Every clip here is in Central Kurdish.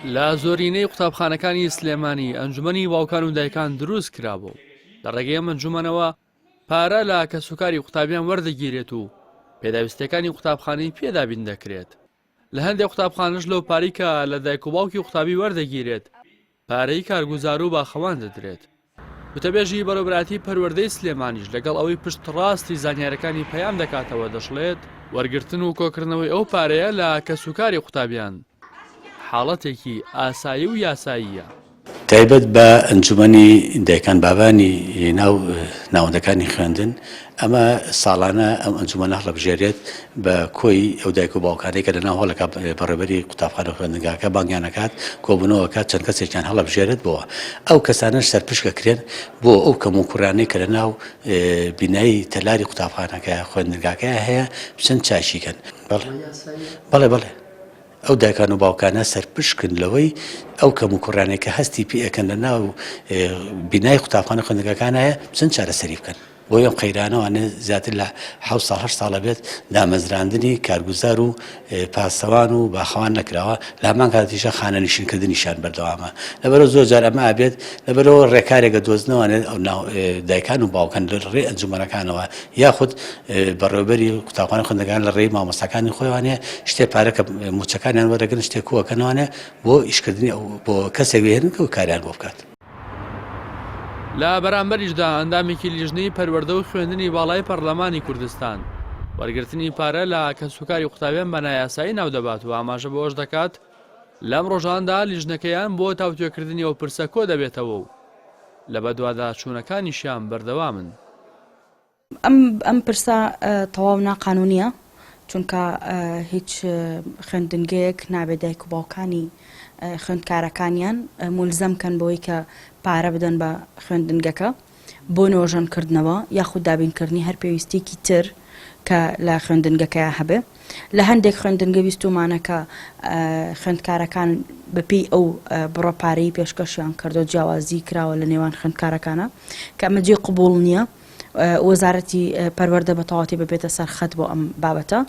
لە زۆرینەی قوتابخانەکانی سلێمانی ئەنجومەنی باوکان و دایکان دروست کرابوو، لە ڕێگەی ئەم ئەنجومەنەوە پارە لە کەسوکاری قوتابیان وەردەگیرێت و پێداویستیەکانی قوتابخانەی پێ دابین دەکرێت. لە هەندێک قوتابخانەش لەو پارەی کە لە دایک و باوکی قوتابی وەردەگیرێت پارەی کارگوزار و باخەوان دەدرێت. وتەبێژی بەڕێوەبەرایەتی پەروەردەی سلێمانیش لەگەڵ ئەوەی پشتڕاستی زانیارەکانی پەیام دەکاتەوە دەشڵێت، وەرگرتن و کۆکردنەوەی ئەو پارەیە لە کەسوکاری قوتابیان حاڵەتێکی ئاسایی و یاساییە. تایبەت بە ئەنجومەنی دایکان بابانی ناو ناوەندەکانی خوێندن، ئەمە ساڵانە ئەم ئەنجومەنە هەڵەبژێرێت بە کۆی ئەو دایک و باوکانەی کە لەناو هۆڵەکە بەڕێوەبەری قوتابخانە و خوێندنگاکە بانگیان ئەکات کۆبوونەوە ئەکات چەند کەسێکیان هەڵەبژێرێت بۆ ئەو کەسانەش سەرپشک ئەکرێن بۆ ئەو کەموکوڕیانەی کە لەناو بینایی تەلاری قوتابخانەکە خوێندنگاکەیا هەیە بچن چاکی کەن. بەڵێ بەڵێ بەڵێ ئەو دایکان و باوکانە سەرپشکن لەوەی ئەو کەموکوڕیانەی کە هەستی پێ ئەکەن لە ناو بینای قوتابخانە خوێندنگاکان هەیە بچن چارەسەری بکەن. بۆ ئەم قەیرانەوانە زیاتر لە حەوت ساڵ هەشت ساڵە بێت دامەزراندنی کارگوزار و پاسەوان و باخەوان نەکراوە لە هەمان کاتیشە خانەنشینکردنیشیان بەردەوامە لەبەرەوە زۆر جار ئەمە ئەبێت لەبەرەوە ڕێکارێکە دۆزنەوانێت ئەو ناو دایکان و باوکان لە ڕێ ئەنجومەنەکانەوە یاخود بەڕێوەبەری قوتابخانە خوێندنگان لە ڕێی مامۆستاکانی خۆیانێ شتێ پارە کە مووچەکانیان وەرەگرن شتێک کۆکەنەوانێ بۆ ئیشکردنی ئەو بۆ کەسێک بهێنن کە کاریان بۆ بکات. لە بەرامبەریشدا ئەندامێکی لیژنەی پەروەردە و خوێندنی باڵای پەرلەمانی کوردستان، وەرگرتنی پارە لە کەسوکاری قوتابیان بە نایاسایی ناودەبات و ئاماژە بەوەش دەکات، لەم ڕۆژاندا لیژنەکەیان بۆ تاوتوێکردنی ئەو پرسە کۆدەبێتەوە و لە بەدواداچوونەکانیشیان بەردەوامن. ئەم ئەم پرسە تەواو ناقانونیە چونکە هیچ خوێندنگەیەک نابێت دایک و باوکانی خوێندکارەکانیان مولزەم کەن بەوەی کە پارە بدەن بە خوێندنگەکە بۆ نۆژەنکردنەوە یاخود دابینکردنی هەر پێویستیەکی تر کە لە خوێندنگەکەیا هەبێ. لە هەندێک خوێندنگە ویستومانە کە خوێندکارەکان بەپێی ئەو بڕە پارەی پێشکەشیان کردو جیاوازی کراوە لە نێوان خوێندکارەکانە کە ئەمە جێی قبوڵ نییە. وەزارەتی پەروەردە بە تەواوەتی ببێتە سەر خەت بۆ ئەم بابەتە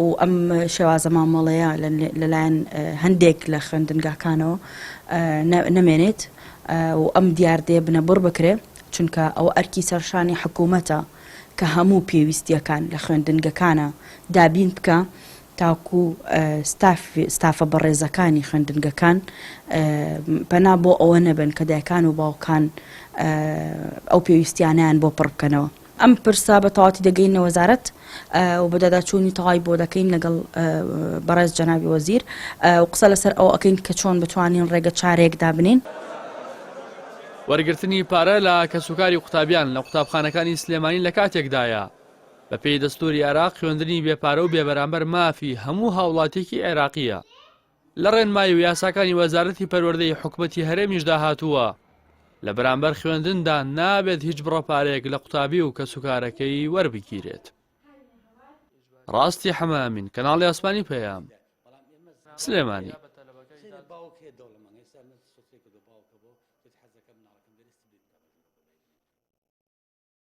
و ئەم شێوازە مامەڵەیە لەلایەن هەندێک لە خوێندنگاکانەوە نەمێنێت و ئەم دیاردەیە بنەبڕ بکرێ چونکە ئەوە ئەرکی سەرشانی حکوومەتە کە هەموو پێویستییەکان لە خوێندنگەکانە دابین بکا تاکو ستافە بەڕێزەکانی خوێندنگەکان پەنا بۆ ئەوە نەبەن کە دایکان و باوکان ئەو پێویستیانەیان بۆ پڕ بکەنەوە. ئەم پرسە بە تەواوەتی دەگەینە وەزارەت و بەدواداچوونی تەواوی بۆ دەکەین لەگەڵ بەڕێز جەنابی وەزیر و قسە لەسەر ئەوە ئەکەین کە چۆن بتوانین ڕێگە چارەیەک دابنێین. وەرگرتنی پارە لە کەسوکاری قوتابیان لە قوتابخانەکانی سلێمانی لە کاتێکدایە، بەپێی دەستوری عێراق خوێندنی بێ پارە و بێ بەرامبەر مافی هەموو هاوڵاتیەکی عێراقییە. لە ڕێنمایی و یاساکانی وەزارەتی پەروەردەی حکومەتی هەرێمیشدا هاتووە، لە بەرامبەر خوێندندا نابێت هیچ بڕە پارەیەک لە قوتابی و کەسوکارەکەی وەربگیرێت. ڕاستی حەمە ئەمین، کەناڵی ئاسمانی پەیام، سلێمانی.